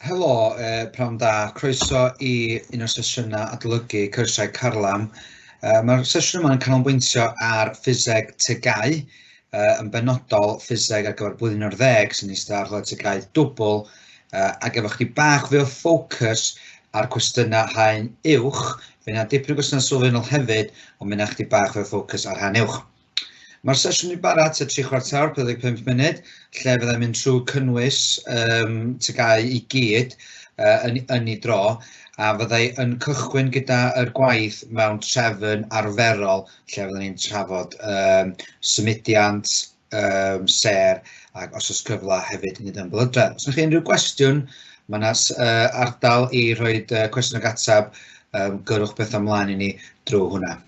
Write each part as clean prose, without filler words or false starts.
Helo, pnawn da. Croeso i un o'r sesiynau adolygu cyrsiau Carlam. Mae'r sesiwn yma yn canolbwyntio ar ffiseg TGAU, yn benodol ffiseg ar gyfer blwyddyn o'r ddeg sy'n eistedd ar arholiad TGAU dwbl, ac efo chdi bach fwy o ffocws ar cwestiynau haen uwch. Fe yna dipyn o gwestiynau sylfaenol hefyd, ond mi yna chdi bach fwy o ffocws ar haen uwch. Mae'r sesiwn wedi bara tua 3 chwarter awr, 45 munud, lle fyddai'n mynd trwy cynnwys TGAU i gyd yn ei dro, a fyddai yn cychwyn gyda'r gwaith mewn trefn arferol, lle fyddwn ni'n trafod symudiant, sêr, ac os oes cyfle hefyd i wneud ymbelydredd. Os wnewch chi unrhyw gwestiwn, mae yna ardal i rhoi cwestiwn ac ateb, gyrrwch bethau ymlaen i ni drwy hwnna.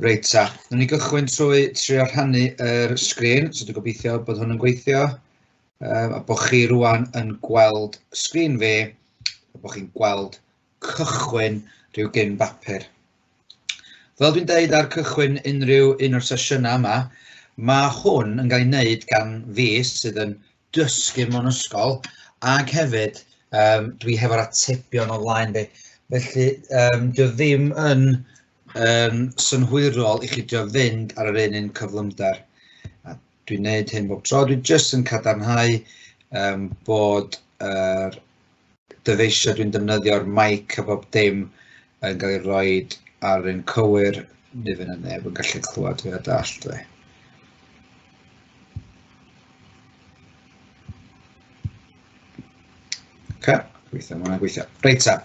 Reit ta, wnawn ni gychwyn trwy trio rhannu yr sgrin, so dwi'n gobeithio bod hwn yn gweithio, a bod chi rwan yn gweld sgrin fi, a bod chi'n gweld cychwyn rhyw gyn bapur. Fel dwi'n deud ar cychwyn unrhyw un o'r sesiynau yma, mae hwn yn cael ei wneud gan fi sydd yn dysgu mewn ysgol, ac hefyd dwi hefo'r atebion o flaen fi. Felly dio ddim yn synhwyrol i chi drio fynd ar yr un un cyflymder. A dwi'n neud hyn bob tro, dwi jyst yn cadarnhau bod yr dyfeisiau dwi'n defnyddio'r mic a bob dim yn cael ei roed ar un cywir, neu fydd yna neb yn gallu clywed fi a dallt fi. Oce, gweithio, mae hwnna'n gweithio. Reit ta.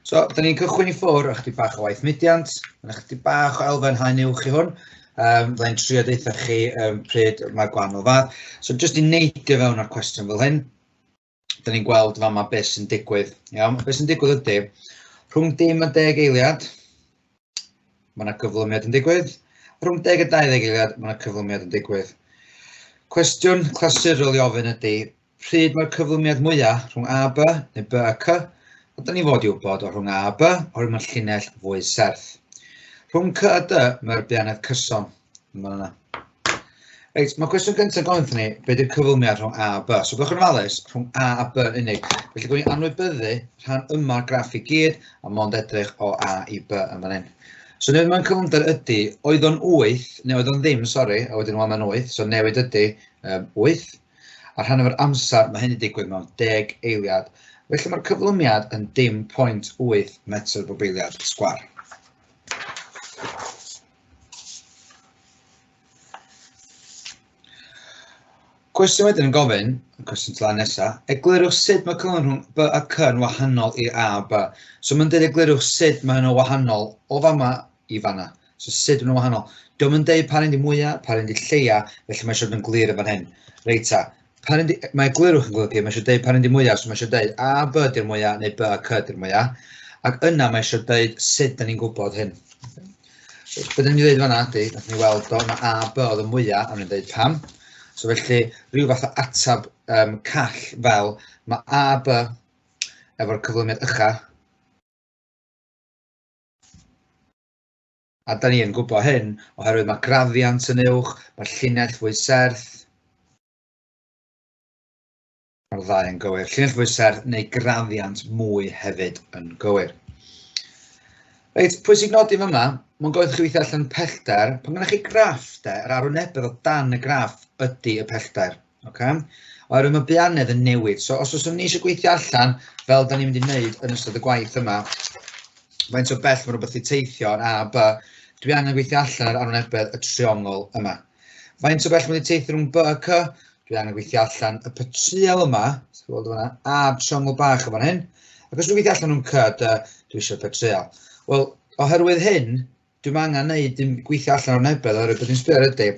So, da ni'n cychwyn i ffwrdd o chydig bach o waith mudiant, mae'n chydig bach o elfen haen uwch i hwn. Fydda i'n trio deutha chi pryd mae'r gwahanol fath. So, jyst i neidio fewn ar cwestiwn fel hyn, da ni'n gweld fama beth sy'n digwydd. Iawn, beth sy'n digwydd ydy, rhwng dim a 10 eiliad, mae yna gyflymiad yn digwydd. Rhwng 10 a 20 eiliad, mae yna cyflymiad yn digwydd. Cwestiwn clasurol i ofyn ydy, pryd mae'r cyflymiad mwyaf rhwng A a B, neu B a C? A da ni fod i wybod o rhwng A a B, oherwydd mae'r llinell fwy serth. Rhwng C a D, mae'r buanedd cyson. Yma yna. Reit, mae cwestiwn gyntaf gofyn wrthyn ni, be di'r cyflymiad rhwng A a B? So byddwch yn ofalus, rhwng A a B yn unig. Felly gwni anwybyddu rhan yma'r graff i gyd, a mond edrych o A i B yn fan hyn. So newid mewn cyflymder ydy, oedd o'n 8, neu oedd o'n ddim, sori, a wedyn wan mae'n 8, so newid ydy 8. A rhan efo'r amser, mae hyn yn digwydd mewn 10 eiliad. Felly mae'r cyflymiad yn dim 0.8 metr bob eiliad sgwar. Cwestiwn wedyn yn gofyn, y cwestiwn tlan nesaf, eglurwch sut mae cyflym rhwng B a C yn wahanol i A a B. So mae'n dweud eglurwch sut mae nhw'n wahanol o fama i fanna. So sut maen nhw'n wahanol. Diolch yn dweud pa un di mwyaf, pa un di lleia, felly mae eisiau bod yn glir yn fan hyn. Reit ta, pa un di, mae eglurwch yn golygu, mae eisiau dweud pa un di mwyaf, so mae eisiau dweud A a B di'r mwyaf neu B a C di'r mwyaf. Ac yna mae eisiau dweud sut da ni'n gwybod hyn. Be dan ni'n dweud fan'na ydy, nath ni weld do, ma' A a B oedd y mwyaf, a ni'n dweud pam. So felly, rhyw fath o ateb call fel mae A a B efo'r cyflymiad ucha. A da ni yn gwybod hyn oherwydd mae graddiant yn uwch, mae'r llinell fwy serth. Mae'r ddau yn gywir. Llinell fwy serth neu graddiant mwy hefyd yn gywir. Reit, pwysig nodi fyma, mae'n gofyn chi weithio allan pellter. Pan gennych chi graff, de, yr arwynebedd o dan y graff ydy y pellter. Okay? Oherwydd mae buanedd yn newid. So os oes ni eisiau gweithio allan, fel da ni'n mynd i wneud yn ystod y gwaith yma, faint o bell mae rhywbeth i teithio yn A, B, dwi angen gweithio allan yr arwynebedd y triongl yma. Faint o bell mae wedi teithio rhwng B a C? Dwi angen gweithio allan y petryal yma, sy'n gweld fan'na, a'r triongl bach yn fan hyn. Ac os dwi'n gweithio allan rhwng C a D, dwi eisiau petryal. Wel, oherwydd hyn, dwi'm angen neud dim gweithio allan o'r nebedd, oherwydd beth dwi'n sbio ar ydy,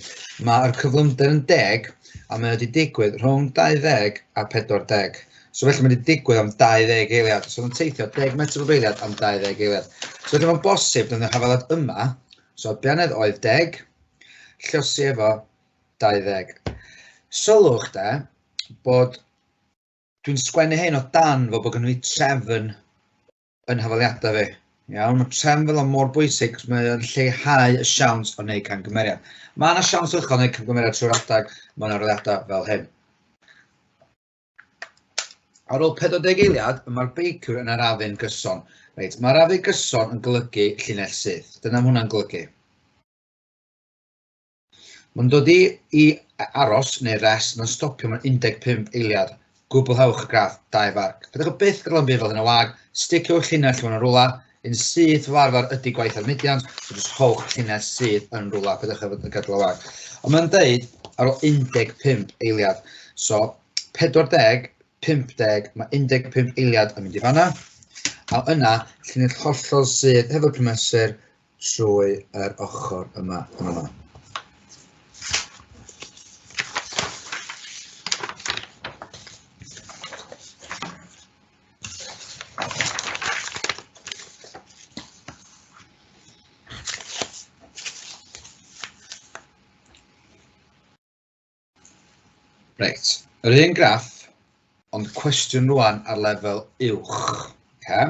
mae'r cyflymder yn deg, a mae wedi digwydd rhwng 20 a 40. So felly mae wedi digwydd am 20 eiliad. So mae'n teithio 10 metr bob eiliad am 20 eiliad. So felly mae'n bosib defnyddio hafaliad yma. So buanedd oedd 10, Llosi efo 20. Sylwch de, bod dwi'n sgwennu hyn o dan fel bod gynnu fi trefn yn hafaliadau fi. Iawn, mae trefn fel o mor bwysig, cos mae o'n lleihau y siawns o wneud camgymeriad. Mae yna siawns uchel o wneud camgymeriad trwy'r adeg mewn arholiadau fel hyn. Ar ôl 40 eiliad, mae'r beiciwr yn arafu'n gyson. Reit, mae arafu gyson yn golygu llinell syth. Dyna mae hwnna'n golygu. Mae'n dod i aros neu rest, mae'n stopio mewn 15 eiliad. Gwblhewch y graff, 2 farc. Byddwch byth gadael yn byd fel hyn o wag, sticiwch llinell mewn yn rwla, un syth fel arfer ydy gwaith ar mudiant, so jyst rhowch llinell syth yn rwla, byddwch yn gadael o wag. Ond mae'n deud ar ôl 15 eiliad, so 40, 50, mae 15 eiliad yn mynd i fanna, a yna llinell hollol sydd hefo'r cymesur trwy yr ochr yma yn yma. Reit, yr un graff, ond cwestiwn rwan ar lefel uwch. Okay?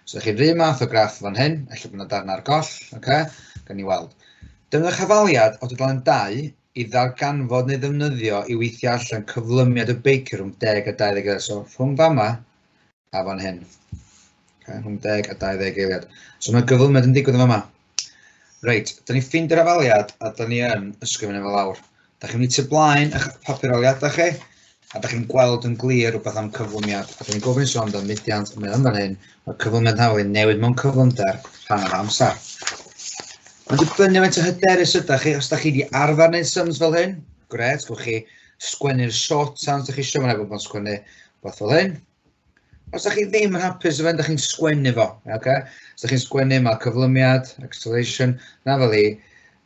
So chi'r un math o graff fan hyn, ella bod yna darn ar goll, okay? Gan ni weld. Defnyddiwch hafaliad o dudalen 2 i ddarganfod neu ddefnyddio i weithio allan cyflymiad y beiciwr rhwng 10 a 20 eiliad. So rhwng fama a fan hyn. Okay, rhwng 10 a 20 eiliad. So mae gyflymiad yn digwydd yn fama. Reit, da ni'n ffeindio'r hafaliad a da ni yn ysgrifennu fo lawr. Da chi'n mynd tu blaen eich papur holiadau chi, a da chi'n gweld yn glir rhywbeth am cyflymiad. A da ni'n gofyn sôn amdan mudiant, mae yn fan hyn, mae cyflymiad hawl yn newid mewn cyflymder rhan o'r amser. Mae'n dibynnu faint o hyderus ydych chi, os da chi wedi arfer wneud sums fel hyn, gret, gwch chi sgwennu'r short sounds da chi eisiau, mae'n rhaid bod yn sgwennu rhywbeth fel hyn. Os ydych chi ddim yn hapus efo hyn, ydych chi'n sgwennu fo. Okay? Os ydych chi'n sgwennu, mae cyflymiad, acceleration, na fel i,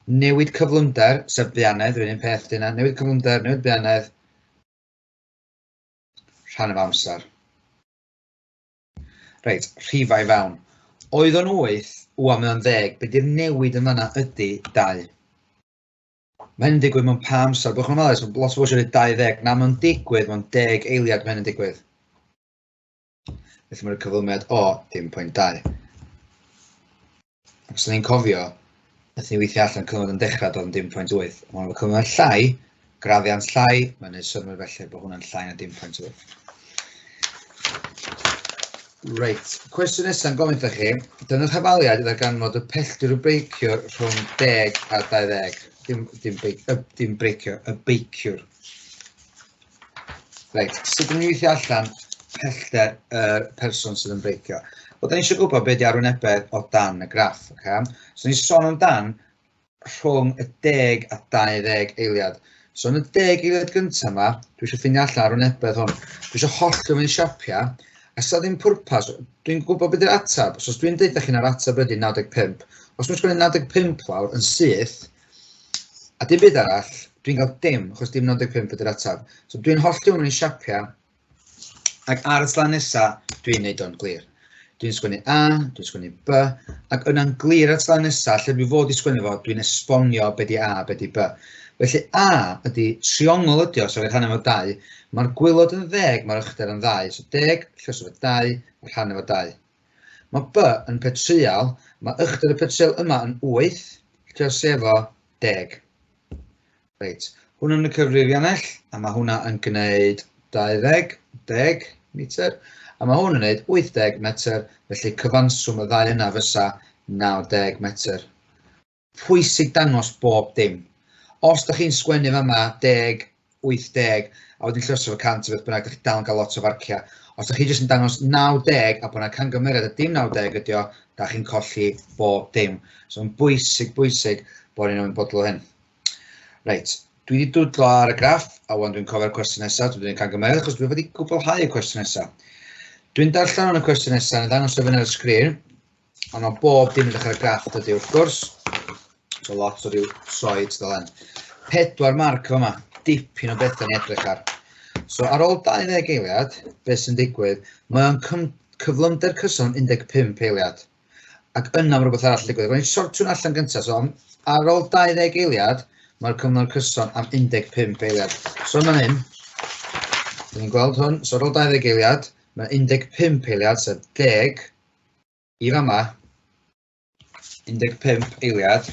newid cyflymder, sef buanedd, rwy'n un peth dyna, newid cyflymder, newid buanedd, rhan o amser. Reit, rhifau fewn. Oedd o'n 8, wwa mae o'n 10, be di'r newid yn fanna ydy 2. Mae hyn yn digwydd mewn pa amser, byddwch yn ofalus, mae lot o bobl eisiau dweud 20, na mae'n digwydd mewn 10 eiliad mae hyn yn digwydd. Felly mae'r cyflymiad o dim pwynt 2. Ac os ni'n cofio, nath ni weithio allan cyflymiad yn dechrau dod yn dim pwynt 8. Mae'n cyflymiad llai, graddiant llai, mae'n gwneud synnwyr felly bod hwnna'n llai na dim pwynt 8. Reit, cwestiwn nesaf yn gofyn wrthoch chi, dyna'r hafaliad i ddarganfod y pellter y beiciwr rhwng 10 a 20. Dim, dim, beic, dim breiciwr, y beiciwr. Reit, sut ydym ni'n weithio allan pellter y person sydd yn breicio? Wel, da ni eisiau gwybod beth di arwynebedd o dan y graff. Okay? So, ni'n sôn amdan rhwng y 10 a 20 eiliad. So yn y 10 eiliad gyntaf yma, dwi eisiau ffeindio allan arwynebedd hwn. Dwi eisiau hollti fyny siapiau, a sa ddim pwrpas, dwi'n gwybod beth yw'r ateb. So os dwi'n deud chi'n ar ateb ydy 95, os dwi'n sgwennu 95 lawr yn syth, a dim byd arall, dwi'n cael dim, achos dim 95 ydy'r ateb. So dwi'n hollti fyny siapiau, Ac ar y slan nesa, dwi'n neud o'n glir. Dwi'n sgwennu A, dwi'n sgwennu B, ac yna'n glir ar y slan nesa, lle dwi fod i sgwennu fo, dwi'n esbonio be di A, be di B. Felly A ydy triongl ydy o, so fe rhan efo 2. Mae'r gwylod yn ddeg, mae'r uchder yn ddau. So deg, lluos efo 2, rhan efo 2. Mae B yn petryal, mae uchder y petryal yma yn 8, lluos efo deg. Reit, hwn yn y cyfrifiannell, a mae hwnna yn gwneud 20, 10 metr, a mae hwn yn gwneud 80 metr, felly cyfanswm y ddau yna fysa 90 metr. Pwysig dangos bob dim. Os da chi'n sgwennu fama 10, 80, a wedyn lluoso fo 100 o beth bynnag, da chi dal yn cael lot o farciau. Os da chi jyst yn dangos 90 a bod yna cangymeriad a dim 90 ydi o, da chi'n colli bob dim. So mae'n bwysig, bwysig bod ni'n ymwybodol o hyn. Reit, dwi wedi dwdlo ar y graff, a wan dwi'n cofio'r cwestiwn nesaf, dwi wedi gwneud camgymeriad achos dwi wedi gwblhau y cwestiwn nesaf. Dwi'n darllen o'n y cwestiwn nesaf, yn ddangos o fyny ar y sgrin, ond mae bob dim yn dechrau'r graff dydy wrth gwrs. So lot o ryw troi tudalen. 4 marc yma, dipyn o bethau ni edrych ar. So ar ôl 20 eiliad, beth sy'n digwydd, mae o'n cyflymder cyson 15 eiliad. Ac yna mae rhywbeth arall yn digwydd. Rwy'n sortio'n allan gyntaf. So, ar ôl 20 eiliad, mae'r cyfnod cyson am 15 eiliad. So yma hyn, dyn ni'n gweld hwn. So ar ôl 20 eiliad, mae 15 eiliad, sef 10, i fama, 15 eiliad,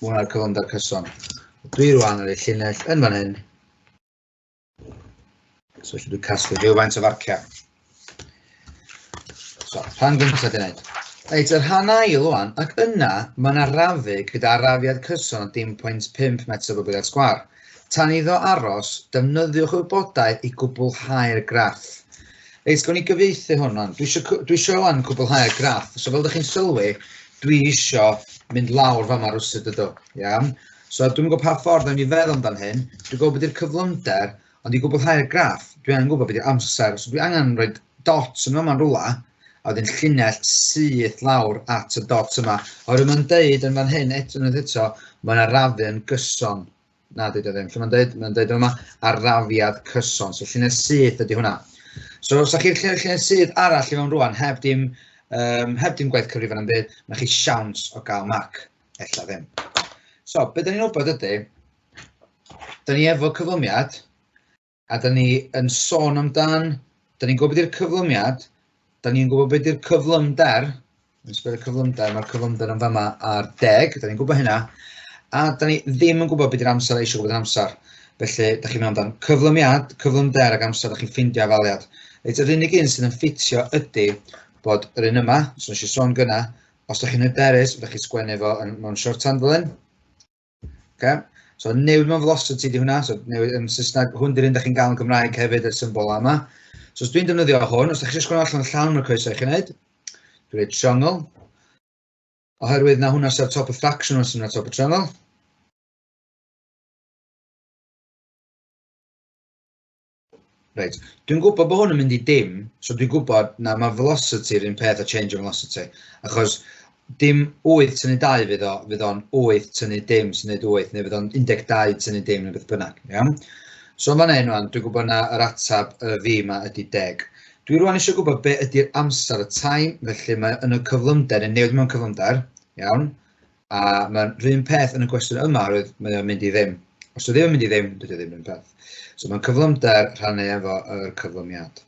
mae hwnna'r cyflymder cyson. Dwi rwan ar ei llinell yn fan hyn. So felly dwi'n casglu rhywfaint o farciau. So, rhan gyntaf di wneud. Reit, y rhan ail wan, ac yna mae'n arafu gyda arafiad cyson o dim pwynt 5 metr bob eiliad sgwâr. Tan iddo aros, defnyddiwch y wybodaeth i gwblhau'r graff. Reit, gawn ni gyfieithu hwn wan. Dwi eisiau, dwi eisiau wan cwblhau'r graff. So fel ydych chi'n sylwi, dwi eisiau mynd lawr fama rwsut ydw. Iawn? So dwi'm yn gwybod pa ffordd o'n i feddwl amdan hyn. Dwi'n gwybod beth yw'r cyflymder, ond i gwblhau'r graff, dwi angen gwybod beth yw'r amser. So dwi angen rhoi dots yn fama'n rwla, a wedyn llinell syth lawr at y dot yma. Oherwydd mae'n deud yn fan hyn, eto unwaith eto, mae'n arafu yn gyson. Na, dweud o ddim. Lle mae'n deud? Mae'n deud yma arafiad cyson. So llinell syth ydy hwnna. So os ydych chi'n llinell, llinell syth arall i mewn rwan, heb dim, heb dim gwaith cyfrifon am byd, mae chi siawns o gael marc. Ella ddim. So, be da ni'n wybod ydy, da ni efo cyflymiad, a da ni yn sôn amdan, da ni'n gwybod beth yw'r cyflymiad, da ni'n gwybod beth yw'r cyflymder, yn sbio y cyflymder, mae'r cyflymder yn fama ar 10, da ni'n gwybod hynna, a da ni ddim yn gwybod beth yw'r amser, eisiau gwybod yr amser. Felly, da chi'n meddwl amdan cyflymiad, cyflymder ac amser, da chi'n ffeindio afaliad. Reit, yr unig un sydd yn ffitio ydy bod yr un yma, so nes i sôn gynna, os da chi'n hyderus, ydych chi'n sgwennu fo yn, mewn shorthand fel hyn. Okay. So newid mewn velocity di hwnna, so newid yn Saesneg, hwn di'r un da chi'n gael yn Gymraeg hefyd, y symbol yma. So os dwi'n defnyddio hwn, os da chi eisiau sgwennu allan llawn o'r croeso i chi wneud, dwi'n rhaid triongl, oherwydd na hwnna sy'n ar top y fraction, hwnna sy'n ar top y triongl. Reit, dwi'n gwybod bod hwn yn mynd i dim, so dwi'n gwybod na mae velocity yr un peth a change in velocity, achos dim 8 tynnu 2 fydd o, fydd o'n 8 tynnu dim sy'n neud 8, neu fydd o'n 12 tynnu dim neu beth bynnag, iawn? So fan hyn rwan, dwi'n gwybod na yr atab y fi yma ydy 10. Dwi rwan eisiau gwybod be ydy'r amser, y time, felly mae yn y cyflymder, yn newid mewn cyflymder, iawn? A mae'n rhywun peth yn y cwestiwn yma, roedd mae o'n mynd i ddim. Os yw ddim yn mynd i ddim, dydy o ddim yn peth. So mae'n cyflymder rhannu efo yr cyflymiad.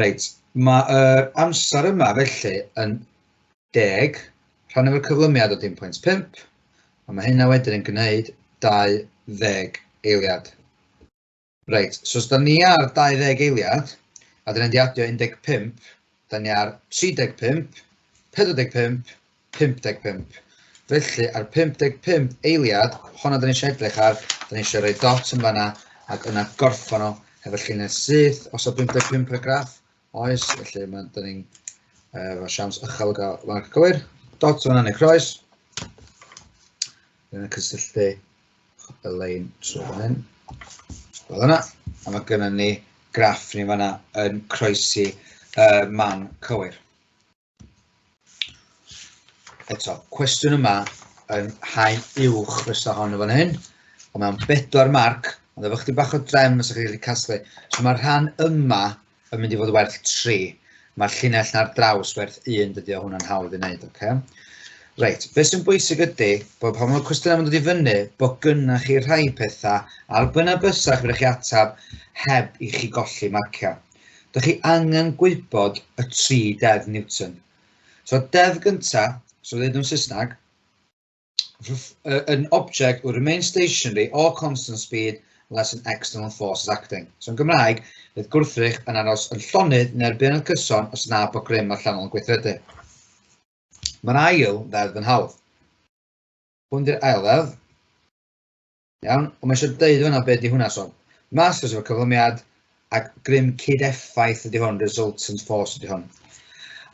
Reit, mae'r amser yma felly yn 10 rhannu efo'r cyflymiad o dim pwynt 5, a mae hynna wedyn yn gwneud 20 eiliad. Reit, so os da ni ar 20 eiliad, a da ni'n di adio 15, da ni ar 35, 45, 55. Felly, ar 55 eiliad, honna da ni eisiau edrych ar, da ni eisiau rhoi dot yn fanna, ac yna gorffan o hefo llinell syth, os o 55 ar y graff, oes, felly mae, da ni'n efo siawns uchel o gael marc cywir. Dot fanna neu croes. Dyna cysylltu y lein trwy fan hyn. Fel yna. A mae gennym ni graff ni fanna yn croesi y man cywir. Eto, cwestiwn yma yn haen uwch fysa hon yn fan hyn. Ond mewn 4 marc, ond efo chdi bach o drefn fysa chi gallu casglu. So mae'r rhan yma yn mynd i fod werth 3. Mae'r llinell na'r draws werth 1, dydy o hwnna'n hawdd i wneud, oce? Okay? Reit, beth sy'n bwysig ydy, bod pan mae'r cwestiynau yn dod i fyny, bod gynna chi rhai pethau ar bynnag bysach fedrwch chi atab heb i chi golli marciau. Dych chi angen gwybod y 3 deddf Newton. So deddf gyntaf, so dweud nhw'n Saesneg, an object will remain stationary or constant speed unless an external force is acting. So yn Gymraeg, bydd gwrthrych yn aros yn llonydd neu ar bennod cyson os na bod grym allanol yn gweithredu. Mae'r ail ddeddf yn hawdd. Hwn di'r ail ddeddf. Iawn, ond mae eisiau deud hwnna beth di hwnna. So, masters efo cyflymiad ac grym cyd-effaith ydy hwn, resultant force ydy hwn.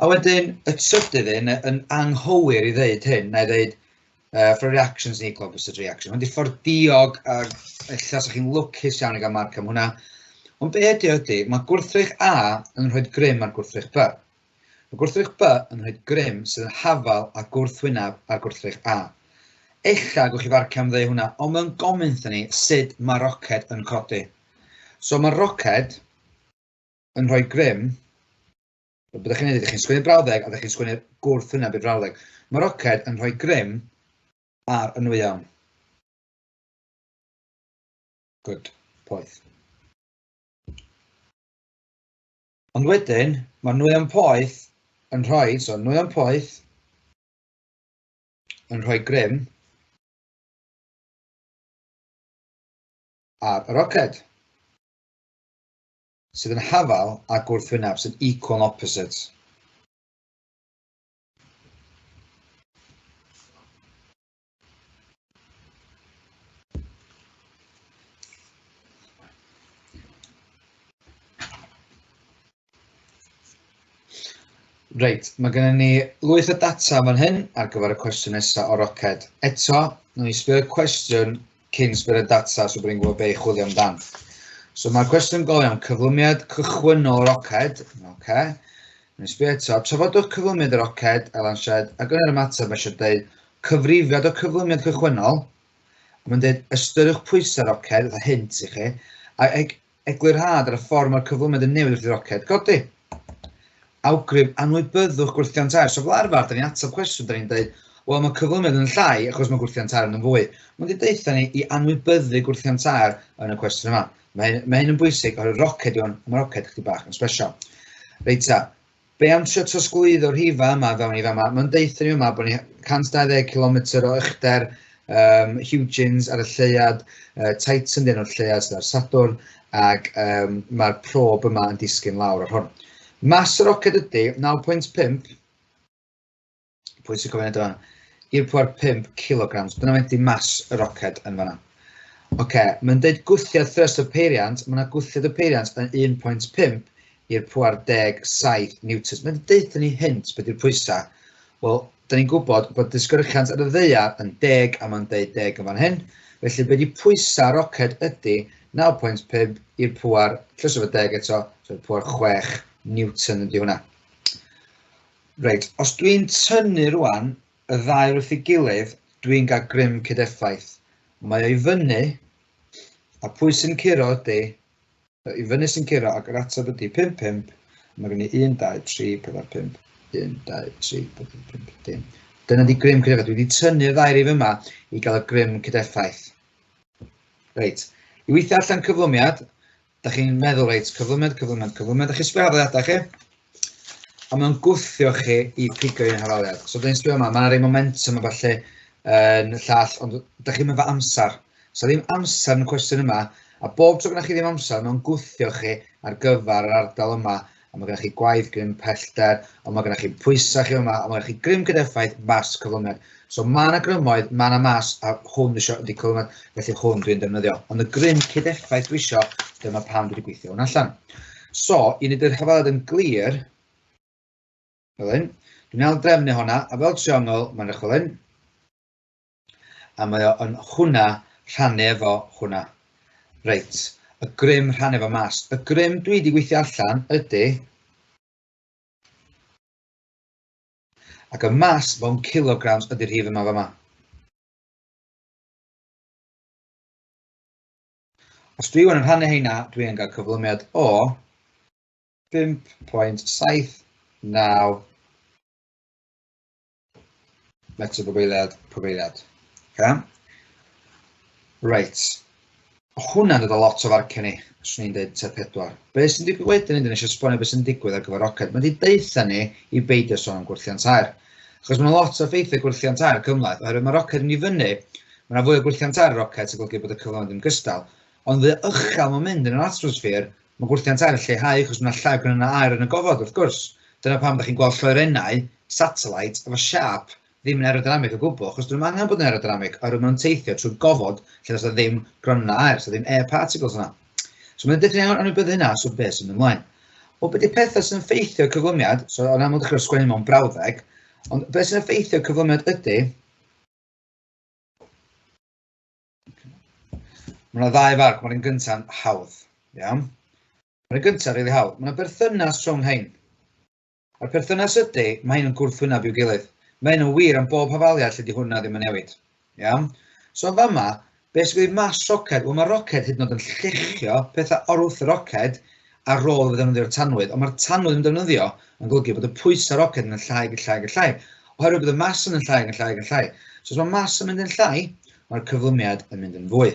A wedyn, y trydydd un, yn anghywir i ddeud hyn, na i ddeud for reactions in equal opposite reaction. Hwn di ffordd diog, a ella sa chi'n lwcus iawn i gael marc am hwnna. Ond be ydy ydy, mae gwrthrych A yn rhoi grym ar gwrthrych B. Mae gwrthrych B yn rhoi grym sydd yn hafal a gwrthwyneb ar gwrthrych A. Ella gwch chi farcio am ddeu hwnna, ond mae'n gomyn wrthyn ni sut mae roced yn codi. So mae roced yn rhoi grym, be ydych chi'n neud, ydych chi'n sgwennu'r brawddeg a ydych chi'n sgwennu'r gwrthwyneb i'r brawddeg. Mae roced yn rhoi grym ar y nwyon. Good, poeth. Ond wedyn, mae nwyon poeth yn rhoi, so nwyon poeth yn rhoi grym ar y roced. Sydd yn hafal a gwrthwyneb, sy'n equal and opposite. Reit, mae gennym ni lwyth o data fan hyn ar gyfer y cwestiwn nesaf o roced. Eto, nawn ni sbio y cwestiwn cyn sbio'r data so bod ni'n gwybod be i chwilio amdan. So mae'r cwestiwn gofyn am cyflymiad cychwynnol roced. Okay. Nawn ni sbio eto, trafodwch cyflymiad y roced a lansiad, ac yn yr ymateb mae eisiau dweud cyfrifiad o cyflymiad cychwynnol. Mae'n dweud ystyriwch pwysau'r roced, fatha hint i chi, a eglurhad ar y ffordd mae'r cyflymiad yn newid wrth i'r roced godi. Awgrym anwybyddwch gwrthiant aer. So fel arfer, da ni'n ateb cwestiwn, da ni'n dweud, wel mae cyflymiad yn llai achos mae gwrthiant aer yn fwy. Mae'n wedi deutha ni i anwybyddu gwrthiant aer yn y cwestiwn yma. Mae hyn, mae hyn yn bwysig, oherwydd roced yw hwn, mae roced chydig bach yn special. Reit ta, be am trio trosglwyddo'r rhifau yma fewn i fama? Mae'n deutha ni yma bod ni 120 km o uchder Huygens ar y lleuad, Titan dyn o'r lleuad sydd ar Sadwrn, ac mae'r prob yma yn disgyn lawr ar hwn. Mas y roced ydy 9.5, pwy sy'n cofio wneud yma, i'r pŵer 5 kilograms. Dyna faint di mas y roced yn fanna. Oce, okay, mae'n dweud gwthiad thrust y peiriant, mae yna gwthiad y peiriant yn 1.5 i'r pŵer 17 newtons. Mae'n deud ni hint beth yw'r pwysau. Wel, da ni'n gwybod bod disgyrchiant ar y ddaear yn 10 a mae'n deud 10 yn fan hyn. Felly, be di pwysau roced ydy 9.5 i'r pŵer, llys efo 10 eto, so pŵer 6 newton ydy hwnna. Reit, os dwi'n tynnu rwan y ddau wrth ei gilydd, dwi'n cael grym cydeffaith. Mae o i fyny, a pwy sy'n curo ydy, i fyny sy'n curo, ac yr ateb ydy 5, 5, mae gen i 1, 2, 3, 4, 5, 1, 2, 3, 4, 5, dim. Dyna di grym cydeffaith. Dwi wedi tynnu'r ddau rif yma i gael y grym cydeffaith. Reit, i weithio allan cyflymiad, da chi'n meddwl, reit, cyflymiad, cyflymiad, cyflymiad, da chi'n sbio hafaliadau chi, a mae'n gwthio chi i pigo un hafaliad. So, da ni'n sbio yma, mae'n rhai momentum a falle yn llall, ond da chi'n mynd amser. So, ddim amser yn y cwestiwn yma, a bob tro gyda chi ddim amser, mae'n gwthio chi ar gyfer yr ardal yma, a mae gennych chi gwaith grym pellter, ond mae gennych chi pwysau chi yma, a mae gennych chi grym cydeffaith, mas cyflymiad. So mae yna grymoedd, mae yna mas, a hwn dwi eisiau ydy cyflymiad, felly hwn dwi'n defnyddio. Ond y grym cydeffaith dwi eisiau, dyma pam dwi wedi gweithio hwn allan. So, i wneud yr hafaliad yn glir, fel hyn, dwi'n ail drefnu hwnna, a fel triongl, mae'n edrych fel hyn. A mae o yn hwnna rhannu efo hwnna. Reit, y grym rhannu efo mas. Y grym dwi wedi gweithio allan ydy, ac y mas mewn kilograms ydy'r rhif yma fama. Os dwi yn rhannu heina, dwi yn cael cyflymiad o 5.79 metr bob eiliad, pob eiliad. Okay? Reit. Hwnna'n dod â lot o farciau ni, swn i'n dweud tua 4. Be sy'n digwydd wedyn, dyn ni eisiau esbonio beth sy'n digwydd ar gyfer roced. Mae wedi deutha ni i beidio sôn am gwrthiant aer. Achos mae yna lot o effeithiau gwrthiant aer cymhleth, oherwydd mae roced yn i fyny, mae yna fwy o gwrthiant aer roced sy'n golygu bod y cyflawni ddim gystal. Ond fwy uchel mae'n mynd yn yr atmosffer, mae gwrthiant aer yn lleihau achos mae yna llai o gronynnau aer yn y gofod, wrth gwrs. Dyna pam ydych chi'n gweld lloerennau, satellite, efo siâp ddim yn aerodynamig o gwbl, achos dyn nhw'm angen bod yn aerodynamig, oherwydd maen nhw'n teithio trwy gofod lle does 'na ddim gronynnau aer, so ddim air particles yna. So mae'n dipyn iawn anwybyddu hynna, so beth sy'n mynd ymlaen? Wel, be 'di pethau sy'n effeithio cyflymiad, so yn aml dechrau sgwennu mewn brawddeg, ond beth sy'n effeithio cyflymiad ydy, Mae yna ddau farc, mae'r un gyntaf yn hawdd, iawn? Mae'r un gyntaf rili hawdd. Mae yna berthynas rhwng hein. A'r perthynas ydy, mae hyn yn gwrthwyneb i'w gilydd. Mae hyn yn wir am bob hafaliad lle di hwnna ddim yn newid. Iawn? So yn fama, beth sy'n gwneud mas roced? Wel, mae roced hyd yn oed yn lluchio pethau o'r wrth y roced ar ôl iddo ddefnyddio'r tanwydd, ond mae'r tanwydd yn defnyddio yn golygu bod y pwysau roced yn llai ac yn llai ac yn llai, oherwydd bod y mas yn llai ac yn llai ac yn llai. So os mae mas yn mynd yn llai, mae'r cyflymiad yn mynd yn fwy.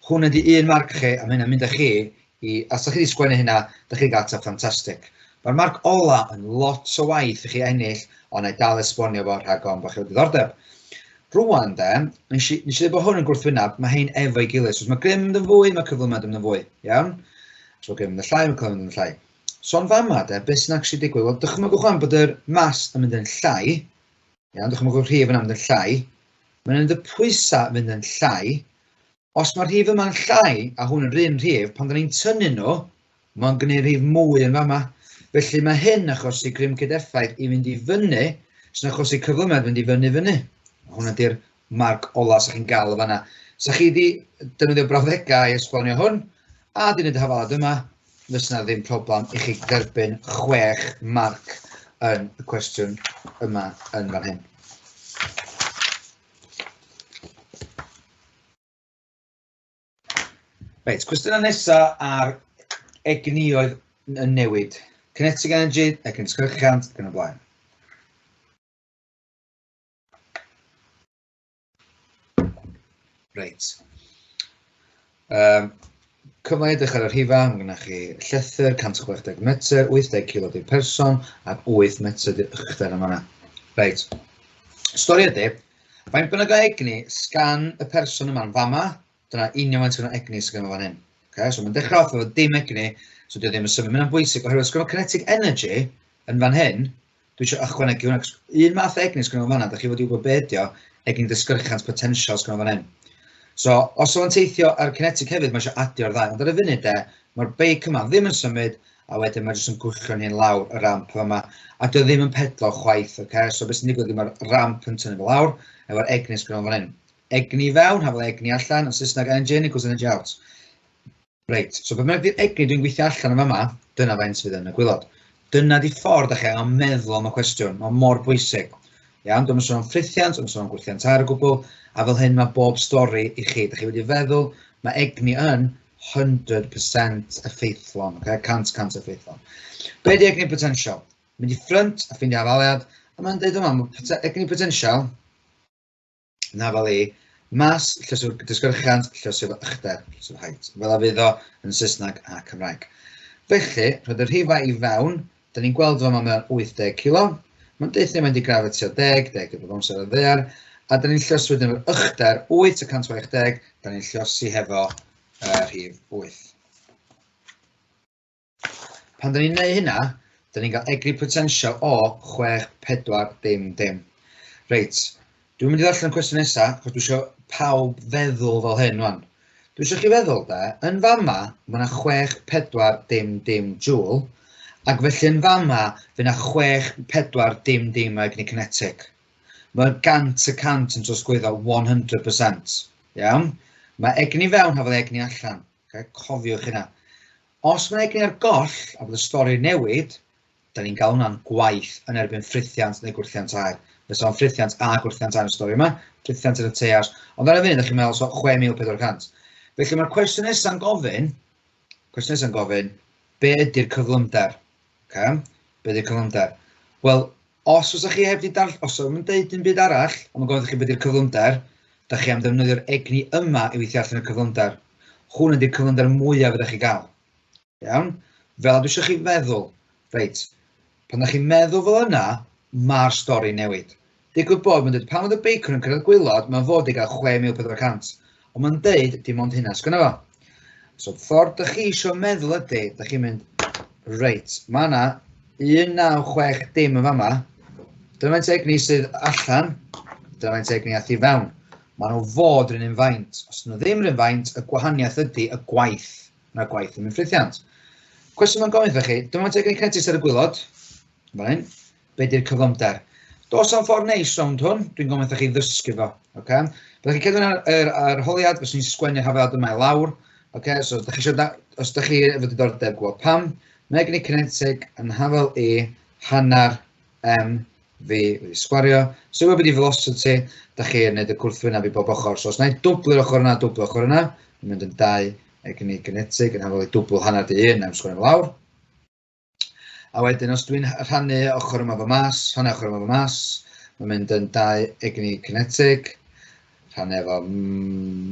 Hwn ydy un marc chi, a mae hynna'n mynd â chi i, os ydych chi wedi sgwennu hynna, ydych chi'n cael ateb ffantastig. Mae'r marc ola yn lot o waith i chi ennill, ond na i dal esbonio fo rhag ofn bod chi o diddordeb. Rwan de, nes i, nes i ddweud bod hwn yn gwrthwyneb, mae hein efo'i gilydd. So os mae grym yn mynd yn fwy, mae cyflymiad yn mynd yn fwy, iawn? Os mae grym yn mynd yn llai, mae cyflymder yn mynd yn llai. So yn fama, de, beth sy'n actually digwydd? Wel, dychmygwch wan bod yr mas yn mynd yn llai. Iawn, dychmygwch rhif yna'n mynd yn llai. Mae'n mynd y pwysau yn mynd yn llai. Os mae'r rhif yma'n llai, a hwn yn rhywun rhif, pan da ni'n tynnu nhw, mae'n gwneud rhif mwy yn fama. Felly mae hyn achosi grym cydeffaith i fynd i fyny, sy'n achosi cyflymedd fynd i fyny fyny. Hwna di'r marc ola sa chi'n gael o fanna. Sa chi wedi defnyddio brawddegau i esbonio hwn, a di wneud y hafalad yma, fysa na ddim problem i chi dderbyn 6 marc yn y cwestiwn yma yn fan hyn. Reit, cwestiynau nesaf ar egnïoedd yn newid. Kinetic energy, egni disgyrchiant, ac yn y blaen. Reit. Cyfle i edrych ar y rhifau, mae gennych chi llethr 160 metr, 80 kilo di'r person, ac 8 metr di'r uchder yma. Reit. Stori ydy, faint bynnag o egni sgan y person yma'n fama, dyna union faint o egni sydd gen fan hyn. Okay, so mae'n dechrau off efo dim egni, so dio ddim yn symud. Mae'n bwysig, oherwydd os gyda kinetic energy yn fan hyn, dwi eisiau ychwanegu hwnna. Un math o egni sgynno fan'na, da chi fod i wybod be ydi o, egni disgyrchiant potensial sgynno fan hyn. So, os o'n teithio ar kinetic hefyd, mae eisiau adio'r ddau. Ond ar y funud de, mae'r beic yma ddim yn symud, a wedyn mae jyst yn gwthio'n hun lawr y ramp yma. A dio ddim yn pedlo chwaith, oce? So, beth sy'n digwydd ydy mae'r ramp yn tynnu fo lawr, efo'r egni sgynno fan hyn. Egni fewn, hafal egni allan, yn Saesneg energy in equals energy out. Reit, so be bynnag di'r egni dwi'n gweithio allan yn fama, dyna faint fydd yn y gwaelod. Dyna di ffordd da chi angen meddwl am y cwestiwn, mae mor bwysig. Iawn, dwi'n sôn am ffrithiant, dwi'n sôn am gwrthiant ar y gwbl, a fel hyn mae bob stori i chi. Da chi wedi feddwl, mae egni yn 100% effeithlon, okay? 100% effeithlon. Be di egni potensial? Mynd i ffrynt a ffeindio hafaliad, a mae'n dweud yma, mae egni potensial na fel i, mas, llysiwr disgyrchiant, llysiwr uchder, llysiwr height. Fel a fydd o yn Saesneg a Cymraeg. Felly, rhoid y rhifau i fewn, da ni'n gweld fama mewn 80 kilo, mae'n deutha mynd i gravity o 10, 10 gyda amser ar ddaear, a da ni'n llosi wedyn efo'r uchder 8 y 160, da ni'n llosi hefo rhif 8. Pan da ni'n neud hynna, da ni'n cael egni potensial o 6, 4, dim, dim. Reit, dwi'n mynd i ddarllen y cwestiwn nesaf, achos dwi eisiau pawb feddwl fel hyn wan. Dwi eisiau chi feddwl de, yn fama, mae yna 6, 4, dim, dim joule, ac felly yn fama, fydd yna 6, 4, dim, dim o egni kinetic. Mae'n 100% yn trosglwyddo 100%. Iawn? Mae egni fewn hafal egni allan. Okay? Cofiwch hynna. Os mae egni ar goll a bod y stori newid, da ni'n gael hwnna'n gwaith yn erbyn ffrithiant neu gwrthiant aer. Fysa o'n ffrithiant a gwrthiant aer yn y stori yma, ffrithiant yn y teiars, ond ar y funud, da chi'n meddwl, so 6,400. Felly mae'r cwestiwn nesaf gofyn, cwestiwn nesaf gofyn, be ydy'r cyflymder? Okay? Be ydy'r cyflymder? Wel, os fysa chi heb di darll, os o'n deud dim byd arall, ond mae'n gofyn chi be ydy'r cyflymder, da chi am ddefnyddio'r egni yma i weithio allan y cyflymder. Hwn ydy'r cyflymder mwyaf ydych chi gael. Iawn? Fel dwi eisiau chi feddwl, reit, pan ydych chi'n meddwl fel yna, mae'r stori newid. Digwydd bod, mae'n dweud, pan oedd y beicwr yn cyrraedd gwaelod, mae'n fod i gael 6,400. Ond mae'n deud, dim ond hynna sgynno fo. So, ffordd ydych chi eisiau meddwl ydy, ydych chi'n mynd, reit, mae yna 1960 dim yn fama, dyna faint egni sydd allan, dyna faint egni ath i fewn. Maen nhw fod yr un faint. Os nhw ddim yr un faint, y gwahaniaeth ydy y gwaith. Mae'r gwaith yn mynd ffrithiant. Cwestiwn mae'n gofyn chi, dyma faint egni kinetic ar y gwaelod, fan hyn, be di'r cyflymder? Dos am ffordd neis rownd hwn, dwi'n gofyn chi ddysgu fo. Okay? Byddwch chi'n cedyn ar arholiad, fyswn i'n sgwennu'r hafaliad yma i lawr. Okay? So, dach chi isio os ydych chi efo diddordeb gwybod pam, mae egni kinetic yn hafal i hanner m v wedi sgwario. So, i wybod i velocity, da chi yn gwneud y gwrthwyneb i bob ochr. So, os na i dwblu'r ochr yna, dwblu'r ochr yna, mae'n mynd yn 2 egni kinetic yn hafal i dwbl hanner di 1, na i'm sgwennu fo lawr. A wedyn, os dwi'n rhannu ochr yma fo mas, rhannu ochr yma fo mas, mae'n mynd yn 2 egni kinetic, rhannu efo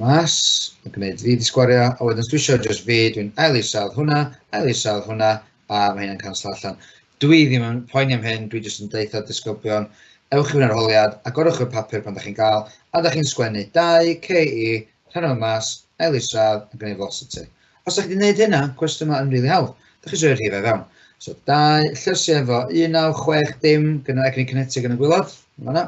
mas, yn gwneud fi di sgwario, a wedyn os dwi eisiau just fi, dwi'n ail isaf hwnna, ail isaf hwnna, a mae hynna'n canslo allan. Dwi ddim yn poeni am hyn, dwi jyst yn deutha disgyblion, ewch i fynd arholiad, agorwch y papur pan da chi'n gael, a da chi'n sgwennu 2 KE, rhan o'r mas, ail isradd, yn gwneud velocity. Os ydych chi wedi gwneud hynna, cwestiwn yma yn rili hawdd. Dych chi eisiau rhifau fewn. So 2 llysu efo 1960 gyda egni cinetig yn y gwylod. Fan'na.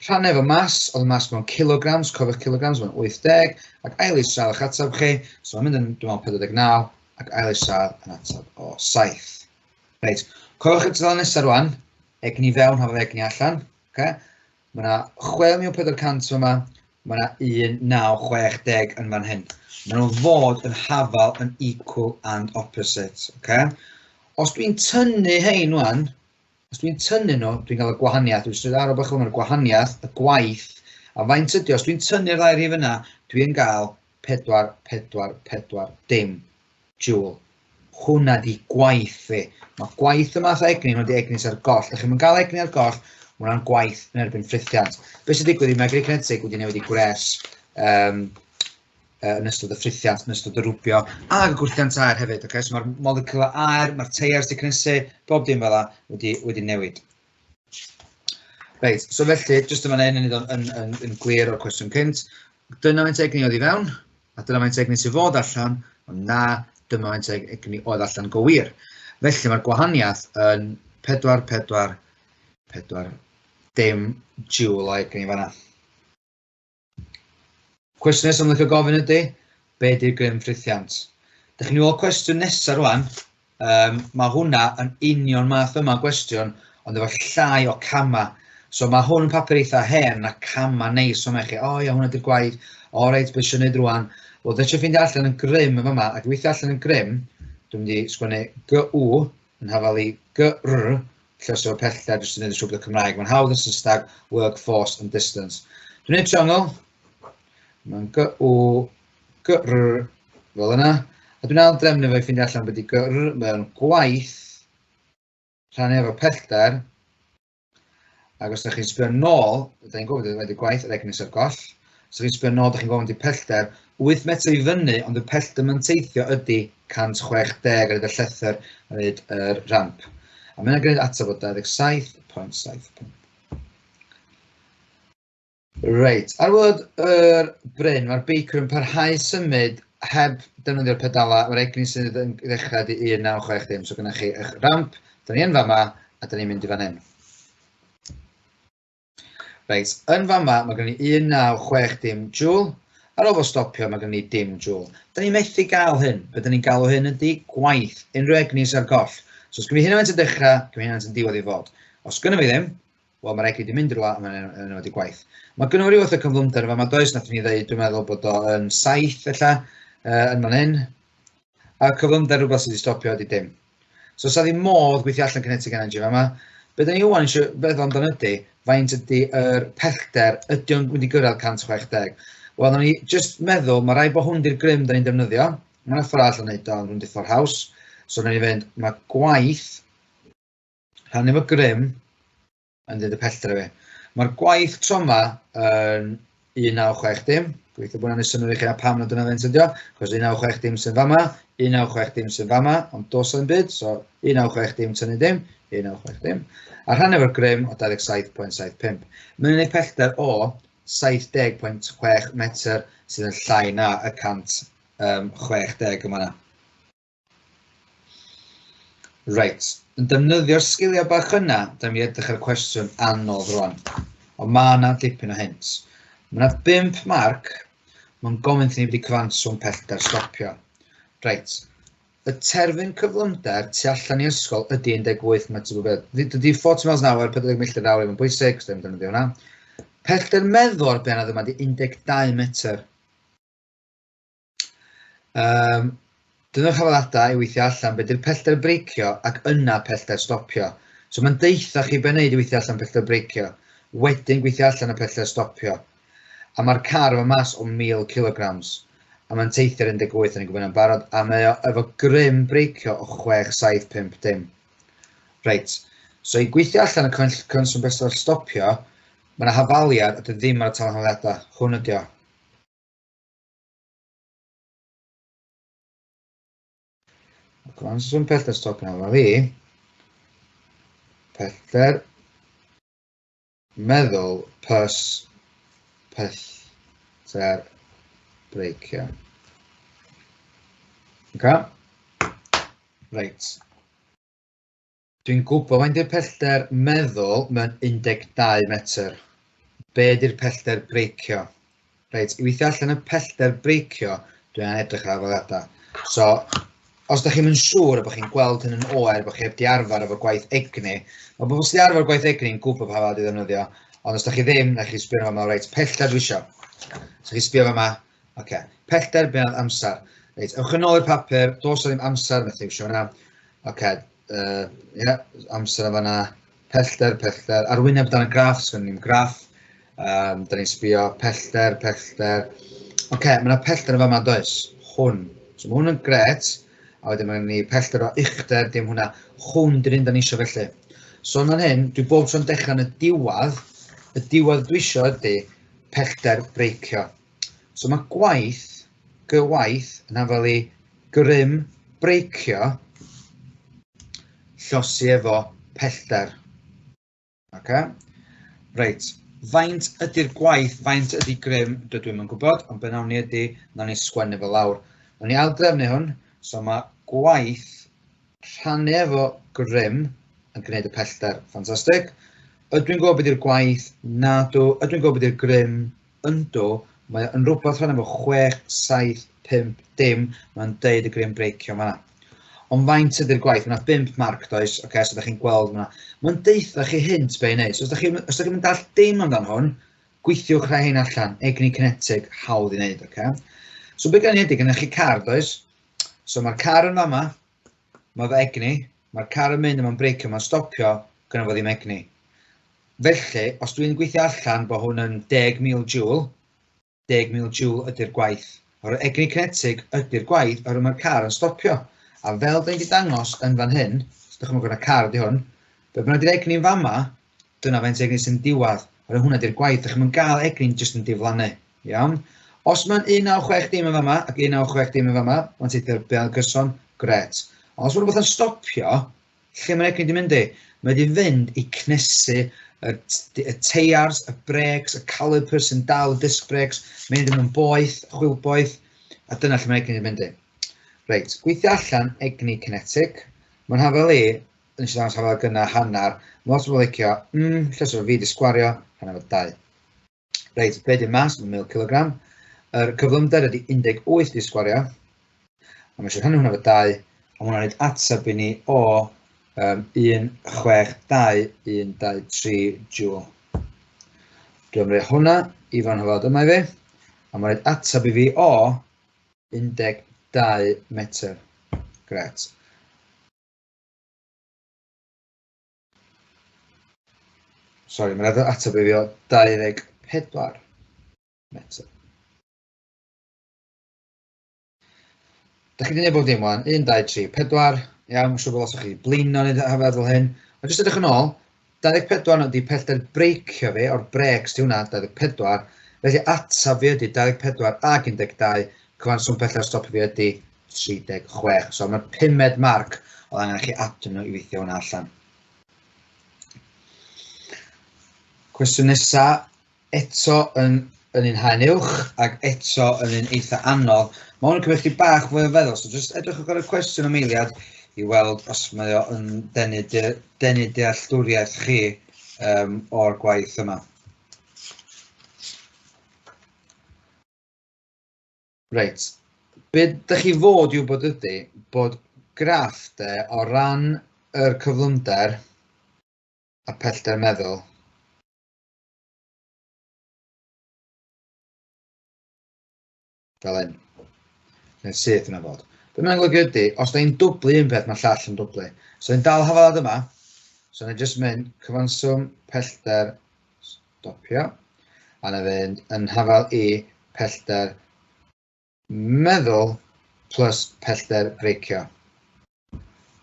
Rhan efo mas, oedd y mas mewn kilograms, cofiwch kilograms, mae'n 80, ac ail isradd eich ateb chi, so mae'n mynd yn, dwi'n meddwl, 49, ac ail isradd yn ateb o 7. Reit, cofiwch y tudalen nesaf rwan, egni fewn, hafod egni allan. Okay? Mae yna 6,400 yma, mae yna 1960 yn fan hyn. Maen nhw fod yn hafal yn equal and opposite. Okay? Os dwi'n tynnu hein rwan, os dwi'n tynnu nhw, dwi'n cael y gwahaniaeth. Dwi'n sydd ar o bach mae'r gwahaniaeth, y gwaith. A faint ydy, os dwi'n tynnu'r ddau rhif yna, dwi'n gael 4, 4, 4, dim joule. Hwna di gwaith fi. Mae gwaith y math o egni, hwnna di egni sy'n ar goll. Dych chi'n gael egni ar goll, mae hwnna'n gwaith yn erbyn ffrithiant. Be sy'n digwydd i mae egni cinetig wedi newid i gwres yn ystod y ffrithiant, yn ystod y rwbio, ac y gwrthiant aer hefyd. Okay? So mae'r molecular aer, mae'r teiars wedi cynhesu, bob dim fel 'na wedi newid. Reit, so felly, jyst yma hyn yn, yn, yn, yn glir o'r cwestiwn cynt, dyna faint egni oedd i fewn, a dyna faint egni sydd fod allan, ond na, dyma faint egni oedd allan go wir. Felly mae'r gwahaniaeth yn 4, 4, 4, dim joule o egni fanna. Cwestiwn nesaf yn licio gofyn ydy, be ydy'r grym ffrithiant? Dych chi'n weld cwestiwn nesaf rwan, mae hwnna yn union math yma o gwestiwn, ond efo llai o cama. So mae hwn yn papur eitha hen, na cama neis o'n chi, o ia, hwnna ydy'r gwaith, o reit, beth eisiau gwneud rwan? Wel, dych chi'n ffeindio allan yn grym yn fama, ac weithio allan yn grym, dwi'n mynd i sgwennu GU yn hafal i GR, lle os yw'r pellter, jyst yn gwneud yn siŵr bod y Cymraeg, mae'n hawdd yn Saesneg, work, force and distance. Dwi'n gwneud triongl, mae'n GU, GR, fel yna, a dwi'n ail drefnu fo i ffeindio allan beth i GR, mae'n gwaith, rhannu efo pellter, ac os ydych chi'n sbio nôl, ydych chi'n gwybod wedi gwaith yr egni sy'n goll, os ydych chi'n sbio nôl, ydych chi'n gwybod wedi pellter, 8 metr i fyny, ond y pellter mae'n teithio ydy 160 ar hyd y llethr ar hyd yr ramp. A mae'n gwneud ateb o 27.75. Reit, ar wylod yr bryn, mae'r beicwr yn parhau symud heb defnyddio'r pedalau, mae'r egni sydd yn ddechrau ydy 1960, so gyda chi eich ramp, da ni yn fama, a da ni'n mynd i fan hyn. Reit, yn fama, mae gen i 1960 joule, ar ôl fo stopio, mae gen i dim joule. Da ni'n methu gael hyn, be da ni'n gael o hyn ydy gwaith, unrhyw egni sydd ar goll. So os gen i hynna faint yn dechrau, gen i hynna faint yn diwedd i fod. Os gynna fi ddim, wel, mae'r egni wedi mynd rhywle a mae'n yn wedi gwaith. Mae gynnu rhyw fath o cyflymder yma, does, nath ni ddeud, dwi'n meddwl bod o yn 7 ella, yn fan hyn. A cyflymder rhywbeth sydd wedi stopio ydy dim. So, sa ddim modd gweithio allan kinetic energy yma. Be da ni ŵan eisiau feddwl amdano ydy, faint ydy yr pellter, ydy o'n mynd i gyrraedd 160? Wel, nawn ni jyst meddwl, mae rhaid bod hwn di'r grym da ni'n defnyddio. Mae'n ffordd arall o wneud o, ond hwn di'r ffordd haws. So, nawn ni fynd, mae gwaith rhan efo grym yn dweud y pellter i fi. Mae'r gwaith tro yma yn 1960. Gobeithio bod hwnna'n neud synnwyr i chi a pam nad yna fe'n tydio. Cos 1960 sy'n fama, 1960 sy'n fama, ond dos o'n byd, so 1960 tynnu dim, 1960. A rhan efo'r grym o 27.75. Mae'n gwneud pellter o 70.6 metr sydd yn llai na y 160 yma yna. Reit, yn defnyddio'r sgiliau bach yna, da ni'n edrych ar y cwestiwn anodd rwan. Ond mae yna dipyn o hints. Mae yna 5 marc, mae'n gofyn i ni wedi cyfanswm pellter stopio. Reit, y terfyn cyflymder tu allan i ysgol ydy 18 metr bob eiliad. Dydy 40 miles an hour, 40 milltir yr awr ddim yn bwysig, cos ddim yn defnyddio hwnna. Pellter meddwl ar bennod yma ydy 12 metr. Dyna'r cyfaliadau i weithio allan be di'r pellter breicio ac yna pellter stopio. So mae'n deutha chi be wneud i weithio allan pellter breicio, wedyn gweithio allan y pellter stopio. A mae'r car efo mas o 1000 kilograms, a mae'n teithio ar 18 yn ei gwybod yn barod, a mae o efo grym breicio o 6, 7, 5, dim. Reit, so i gweithio allan y cyfanswm pellter stopio, mae yna hafaliad a dwi ddim ar y tal hafaliadau, hwn ydi o. Cyfanswm pellter stopio yma fi, pellter meddwl plus pellter breicio. Okay? Reit. Dwi'n gwybod faint yw'r pellter meddwl mewn 12 metr. Be ydy'r pellter breicio? Reit, i weithio allan y pellter breicio, dwi angen edrych ar hafaliadau. So, os da chi'n mynd siŵr bod chi'n gweld hyn yn oer, bod chi heb di arfer efo gwaith egni, mae bobl sydd arfer gwaith egni yn gwybod pa hafaliad i ddefnyddio, ond os da chi ddim, na chi sbio yma, reit, pellter dwi isio. So chi sbio yma, oce, okay. Pellter, be oedd amser. Reit, ewch yn ôl i'r papur, dos o ddim amser, methu iwsio hwnna. Oce, okay. Yeah, amser yn fanna, pellter, pellter, arwyneb dan y graff, sgynnon ni'm graff, da ni'n sbio pellter, pellter. Oce, okay, mae yna pellter yn fama, does? Hwn. So mae hwn yn gret, a wedyn mae ni pellter o uchder, dim hwnna. Hwn di'r un da ni eisiau felly. So yn fan hyn, dwi bob tro'n dechrau yn y diwedd, y diwedd dwi eisiau ydy pellter breicio. So mae gwaith, gywaith, yn hafal i grym breicio llosi efo pellter. Okay? Reit, faint ydy'r gwaith, faint ydy grym, dydw i'm yn gwybod, ond be nawn ni ydy, nawn ni sgwennu fo lawr. Nawn ni aildrefnu hwn, so mae gwaith rhannu efo grym yn gwneud y pellter. Ffantastig. Ydw i'n gwybod beth yw'r gwaith? Nadw. Ydw i'n gwybod beth yw'r grym? Yndw. Mae yn rhywbeth rhan efo 6, 7, 5, dim. Mae'n deud y grym breicio fan'na. Ond faint ydy'r gwaith? Mae yna 5 marc, does? Oce, okay, so da chi'n gweld yna. Mae'n deitha chi hint be i wneud. So os da chi'n chi dall dim amdan hwn, gweithiwch rhai hyn allan. Egni cinetig, hawdd i wneud, oce? Okay? So be gen i ydy, gennych chi car, does? So mae'r car yn fama, mae fy egni, mae'r car yn mynd a mae'n breicio, mae'n stopio, gyda fo ddim egni. Felly, os dwi'n gweithio allan bod hwn yn 10,000 joule, 10,000 joule ydy'r gwaith. O'r egni cinetig ydy'r gwaith, oherwydd mae'r car yn stopio. A fel da ni wedi dangos yn fan hyn, os dychmygwch na car ydy hwn, be bynnag ydy'r egni'n fama, dyna faint egni sy'n diwadd. Oherwydd hwnna ydy'r gwaith, dych chi'n gael egni'n jyst yn diflannu. Iawn? Os mae'n 1960 yn fama ac 1960 yn fama, mae'n teithio'r beal gyson, gret. Ond os mae rhywbeth yn stopio, lle mae'r egni wedi mynd i? Mae wedi fynd i cnesu y, y teiars, y brakes, y calipers sy'n dal y disc brakes, mae'n mynd yn boeth, chwilboeth, a dyna lle mae'r egni wedi mynd i. Reit, gweithio allan egni cinetig. Mae'n hafel i, nes i ddangos hafel gyna hanner, mae lot o bobl licio, lle sy'n fi wedi sgwario, hanner fod 2. Reit, be di'r mas? Mae'n 1000 kg. Yr cyflymder ydy 18 di sgwario. A mae eisiau rhannu hwnna fo 2, a mae hwnna'n rhaid ateb i ni o um, 1, 6, 2, 1, 2, 3 joule. Dwi'n rhoi hwnna i fan hafod yma i fi, a mae'n rhaid ateb i fi o 12 metr. Gret. Sori, mae'n ateb i fi o 24 metr. Da chi wedi gwneud bob dim wan. 1, 2, 3, 4. Iawn, mae'n siŵr bod lot o chi wedi blino neu feddwl hyn. Ond jyst edrych yn ôl, 24 ydy pellter breicio fi, o'r breaks di hwnna, 24. Felly ateb fi ydy 24 ag 12, cyfanswm pellter stop fi ydy 36. So mae'r pumed marc oedd angen i chi adio nhw i weithio hwnna allan. Cwestiwn nesa, eto yn, yn un haen uwch ac eto yn un eitha anodd. Mae hwn yn cymryd chdi bach fwy o feddwl, so jyst edrychwch ar y cwestiwn am eiliad i weld os mae o yn denu, de, denu dealltwriaeth chi um, o'r gwaith yma. Reit, be dach chi fod i wybod ydy bod graff de o ran yr cyflymder a pellter meddwl fel hyn. Neu'n syth yna fod. Be mae'n golygu ydy, os da ni'n dwblu un peth, mae'r llall yn dwblu. So ni'n dal hafalad yma, so ni'n just mynd cyfanswm pellter stopio, a na fynd yn hafal i pellter meddwl plus pellter breicio.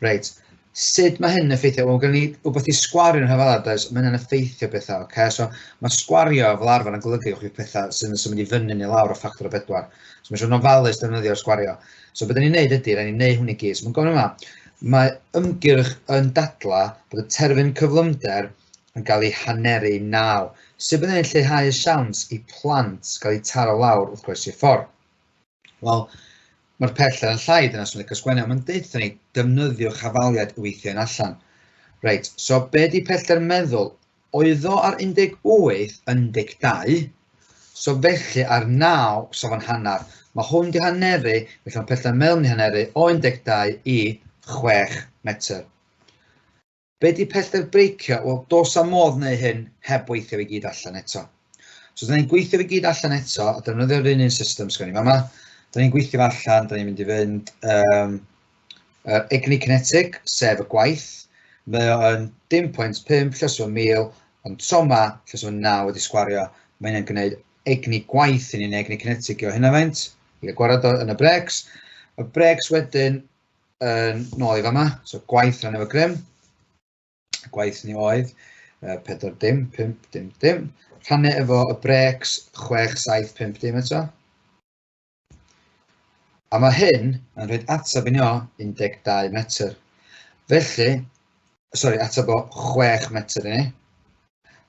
Reit, sut mae hyn yn effeithio? Wel, gen ni wbeth i sgwario yn hafalad, does? Mae hynny'n effeithio bethau, oce? Okay? So, mae sgwario fel arfer yn golygu chi pethau sy'n symud i fyny neu lawr o ffactor o bedwar. So, mae eisiau ofalus defnyddio'r sgwario. So, beth ni'n neud ydy, rhaid ni'n neud hwn i gyd. So, mae'n gofyn yma, mae ymgyrch yn dadla bod y terfyn cyflymder yn cael ei haneru 9. Sut byddwn ni'n lleihau y siawns i plant gael eu taro lawr wrth groesi'r ffordd? Wel, Mae'r pellter yn llai, dyna sy'n licio sgwennu, ond mae'n deutha ni defnyddiwch hafaliad i weithio hyn allan. Reit, so be di pellter meddwl? Oedd o ar 18 yn 12, so felly ar 9, so fo'n hanner. Mae hwn di haneru, felly mae pellter meddwl yn haneru o 12 i 6 metr. Be di pellter breicio? Wel, does am modd wneud hyn heb weithio fe gyd allan eto. So, da ni'n gweithio fe gyd allan eto, a defnyddio'r un un system sgwn i fama. Da ni'n gweithio fe allan, da ni'n mynd i fynd yr egni cinetig, sef y gwaith. Mae o yn dim pwynt 5 llusgo 1000, ond tro yma, llusgo 9 wedi sgwario. Mae hynny'n gwneud egni gwaith i ni, neu egni cinetig o hynna faint, i gael gwared o yn y brecs. Y brecs wedyn yn nôl i fama, so gwaith rhan efo grym. Gwaith ni oedd 4 dim, 5 dim dim. Rhannu efo y brecs 6, 7, 5 dim eto. A mae hyn yn rhoi ateb i ni o 12 metr. Felly, sori, ateb o 6 metr i ni.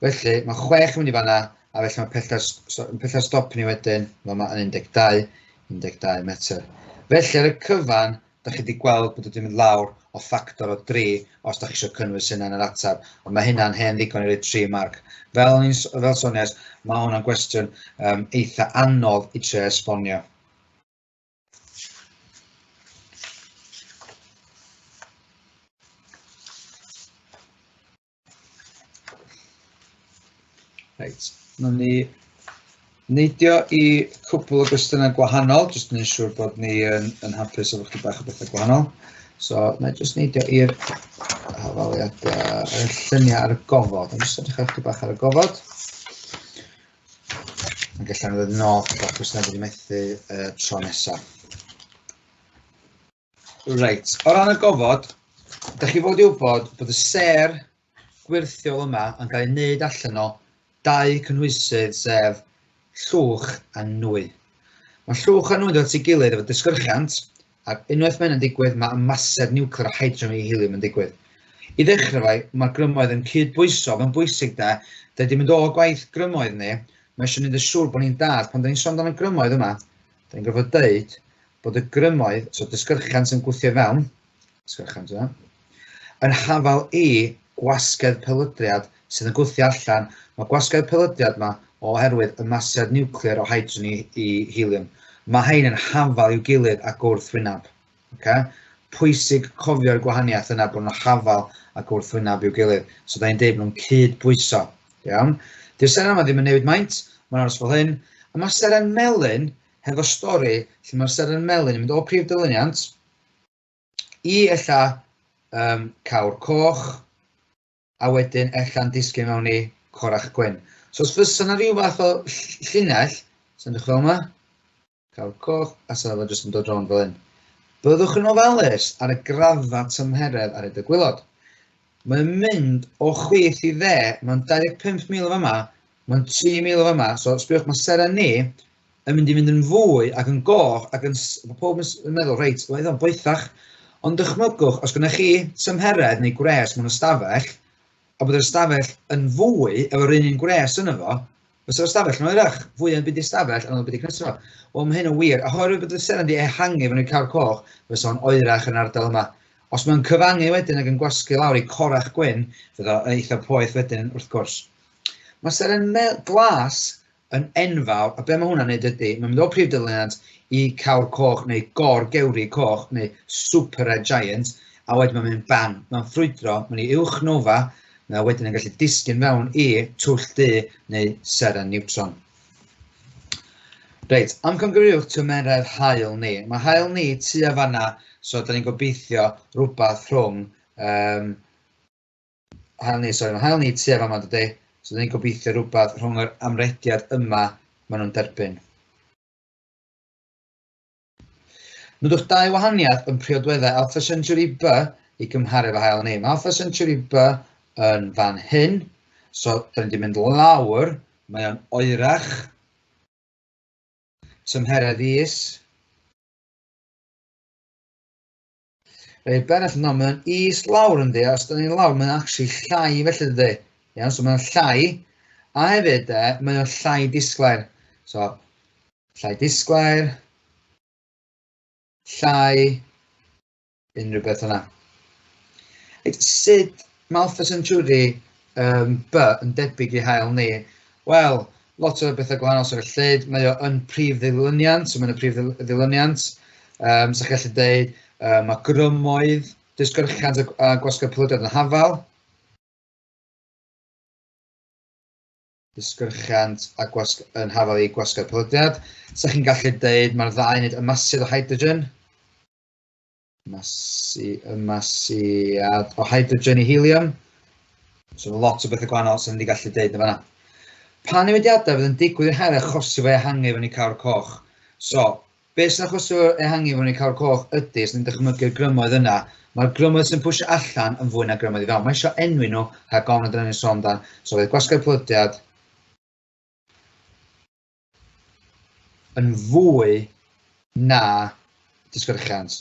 Felly, mae 6 yn mynd i fanna, a felly mae pellter, so, pellter stop ni wedyn, mae yn 12, 12 metr. Felly, ar y cyfan, da chi wedi gweld bod wedi mynd lawr o ffactor o 3 os da chi eisiau cynnwys hynna yn yr ateb, ond mae hynna'n hen ddigon i roi 3 marc. Fel, fel soniais, mae hwnna'n gwestiwn eitha anodd i trio esbonio. Reit, nawn ni neidio i cwpl o gwestiynau gwahanol, jyst yn siŵr bod ni yn, yn hapus efo chdi bach o bethau gwahanol. So, na i jyst neidio i'r hafaliadau, y lluniau ar y gofod. Dwi'n jyst edrych ar chdi bach ar y gofod. Ac allan ddod yn ôl bach cwestiynau wedi methu tro nesaf. Reit, o ran y gofod, da chi fod i wybod bod y sêr gwyrthiol yma yn cael ei wneud allan o dau cynhwysydd, sef llwch a nwy. Mae llwch a nwy yn dod at ei gilydd efo disgyrchiant, ac unwaith mae hynny'n digwydd, mae ymaseb niwclear o hydrogen i helium yn digwydd. I ddechrau fai, mae'r grymoedd yn cydbwyso, mae'n bwysig de, da di mynd o gwaith grymoedd ni, mae eisiau gwneud yn siŵr bod ni'n dad, pan da ni'n sôn amdano grymoedd yma, da ni'n gorfod deud bod y grymoedd, so disgyrchiant yn gwthio fewn, disgyrchiant yna, yn hafal i gwasgedd pelydriad sydd yn gwthio allan. Mae gwasgedd pelydriad yma oherwydd ymasiad niwclear o hydrogen i, i helium. Mae hein yn hafal i'w gilydd a gwrthwyneb. Okay? Pwysig cofio'r gwahaniaeth yna bod nhw'n hafal a gwrthwyneb i'w gilydd. So da ni'n deud bod nhw'n cyd-bwyso. Iawn? Dyw'r seren yma ddim yn newid maint, mae'n aros fel hyn. A mae seren melyn hefo stori lle mae'r seren melyn yn mynd o prif dyluniant i ella cawr coch, a wedyn ella'n disgyn mewn i corach gwyn. So os fysa yna rhyw fath o llinell, sy'n edrych fel yma, cawr coch, a sa fo jyst yn dod rownd fel hyn. Byddwch yn ofalus ar y graddfa tymheredd ar hyd y gwylod. Mae'n mynd o chwith i dde, mae'n 25,000 o fama, mae'n 3,000 o fama, so sbiwch, mae seren ni yn mynd i fynd yn fwy ac yn goch ac yn, mae pob yn meddwl, reit, oedd o'n boethach. Ond dychmygwch, os gynnwch chi tymheredd neu gwres mewn ystafell, a bod yr ystafell yn fwy efo'r un un gwres yno fo, fysa'r ystafell yn oerach, fwy yn byd i ystafell, ond yn byd i cynnes fo. Wel, mae hyn yn wir. A oherwydd bod y seren wedi ehangu fyny cawr coch, fysa o'n oerach yn ardal yma. Os mae'n cyfangu wedyn ac yn gwasgu lawr i corach gwyn, fydd o'n eitha poeth wedyn, wrth gwrs. Mae seren glas yn enfawr, a be mae hwnna'n neud ydy, mae'n mynd o prif dyluniad i cawr coch neu gor-gewri coch neu super red giant, a wedyn mae'n mynd bang, mae'n ffrwydro, mae'n i uwch nova, mae wedyn yn gallu disgyn fewn i twll du neu seren neutron. Reit, amcangyfrifwch tymeredd haul ni. Mae haul ni tua fanna, so da ni'n gobeithio rhywbeth rhwng haul ni, sori, mae haul ni tua fama dydy, so da ni'n gobeithio rhywbeth rhwng yr amrediad yma maen nhw'n derbyn. Nodwch dau wahaniaeth yn priodweddau Alpha Centauri B i gymharu efo haul ni. Mae Alpha Centauri B yn fan hyn, so da ni wedi mynd lawr, mae o'n oerach, tymheredd is. Reit, be arall yno, mae'n is lawr yndi, a os da ni'n lawr, mae'n actually llai felly dydy. Iawn, so mae'n llai, a hefyd de, mae o'n llai disglair. So, llai disglair. Llai, unrhyw beth yna. Reit, sut mae Alpha Centauri B yn debyg i haul ni? Wel, lot o bethau gwahanol sy'n gallu. Mae o yn prif ddilyniant, so mae'n y prif ddilyniant. So chi'n gallu deud, mae grymoedd, disgyrchiant a gwasgedd pelydrad yn hafal. Disgyrchiant a yn hafal i gwasgedd pelydrad. So chi'n gallu deud, mae'r ddau yn neud ymasiad o hydrogen. Ymasiad o hydrogen i helium. So lot o bethau gwahanol sy'n wedi gallu deud yn fanna. Pa newidiadau fydd yn digwydd i'r haul achosi fo ehangu fyny cawr coch? So, beth sy'n achosi fo ehangu fyny cawr coch ydy, os ni'n dychmygu'r grymoedd yna, mae'r grymoedd sy'n pwysio allan yn fwy na grymoedd i fewn. Mae eisiau enwi nhw rhag ofn ydyn ni'n sôn amdan. So, fydd gwasgedd plydiad yn fwy na disgyrchiant.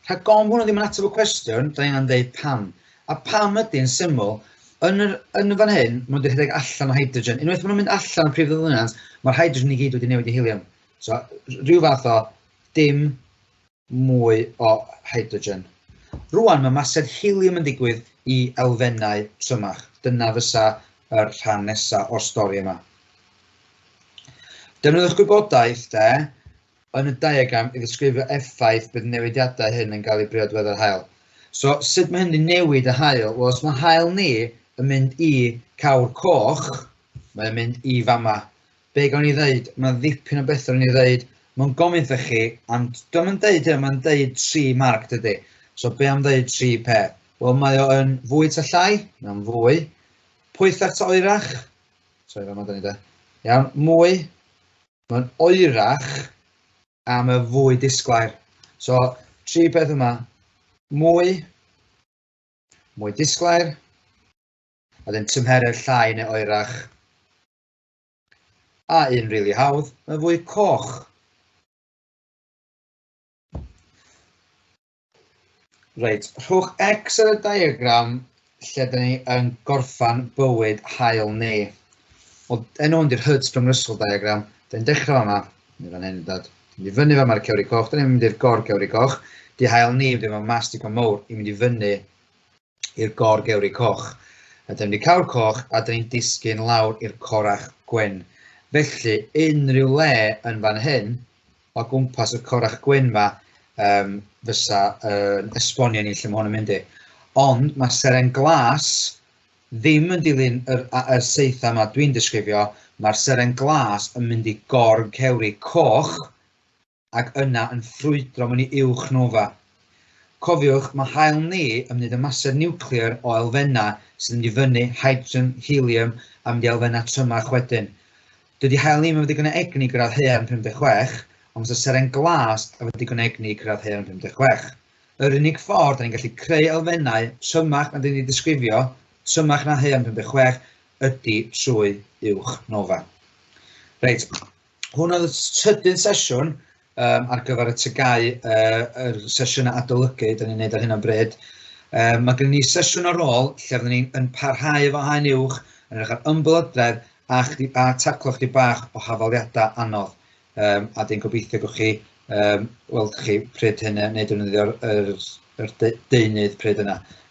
Rhag ofn hwnnw ddim yn ateb y cwestiwn, da ni'n deud pam. A pam ydy'n syml, yn y fan hyn, maen nhw wedi rhedeg allan o hydrogen. Unwaith maen nhw'n mynd allan o'r prif ddilyniant, mae'r hydrogen i gyd wedi newid i helium. So, rhyw fath o dim mwy o hydrogen. Rwan mae masiad helium yn digwydd i elfennau trymach. Dyna fysa yr rhan nesaf o'r stori yma. Defnyddiwch gwybodaeth de, yn y diagram i ddisgrifio effaith bydd newidiadau hyn yn cael ei briodwedd ar haul. So, sut mae hyn yn newid y haul? Wel, os mae haul ni yn mynd i cawr coch, mae'n mynd i fama. Be gawn ni ddeud? Mae ddipyn o bethau ni ddeud. Mae'n gofyn wrthoch chi, ond dwi'm yn deud hyn, mae'n deud 3 marc dydy. So, be am ddeud 3 peth? Wel, mae o yn fwy ta llai, mae'n fwy. Poethach ta oerach? Sorry, fama da ni de. Iawn, mwy. Mae'n oerach a mae fwy disglair. So, 3 peth yma. Mwy, mwy disglair, a dyn tymheredd llai neu oerach. A un rili hawdd, mae fwy coch. Reit, rhowch X ar y diagram lle da ni yn gorffan bywyd haul ni. Wel, enw hwn di'r Hertzsprung-Russell diagram. Da ni'n dechrau fama, neu fan hyn, dad. Mynd i fyny fama ar y cewri coch, da ni'n mynd i'r gor-gewri coch. Di haul ni, wedi mewn mas digon mawr i mynd i fyny i'r gor-gewri coch. A da ni'n mynd i cawr coch, a da ni'n disgyn lawr i'r corach gwyn. Felly, unrhyw le yn fan hyn, o gwmpas y corach gwyn ma, fysa yn esbonio ni lle mae hwn yn mynd i. Ond mae seren glas ddim yn dilyn yr saethau yma dwi'n disgrifio. Mae'r seren glas yn mynd i gor-cewri coch ac yna yn ffrwydro mewn i uwch nova. Cofiwch, mae haul ni yn mynd ymasedd niwclear o elfennau sydd yn mynd i fyny, hydrogen, helium, a mynd i elfennau trymach wedyn. Dydy haul ni ddim efo digon o egni i gyrraedd haearn 56, ond fysa seren glas efo digon o egni i gyrraedd haearn 56. Yr unig ffordd da ni'n gallu creu elfennau trymach na dyn ni'n disgrifio, trymach na haearn 56, ydy trwy uwch nova. Reit, hwn oedd y trydydd sesiwn ar gyfer y TGAU, yr sesiynau adolygu da ni'n neud ar hyn o bryd. Mae gennym ni sesiwn ar ôl lle fyddwn ni'n yn parhau efo haen uwch, yn edrych ar ymbelydredd a taclo chdi bach o hafaliadau anodd. A dyn gobeithio gewch chi weld chi pryd hynny, neu defnyddio'r deunydd pryd yna.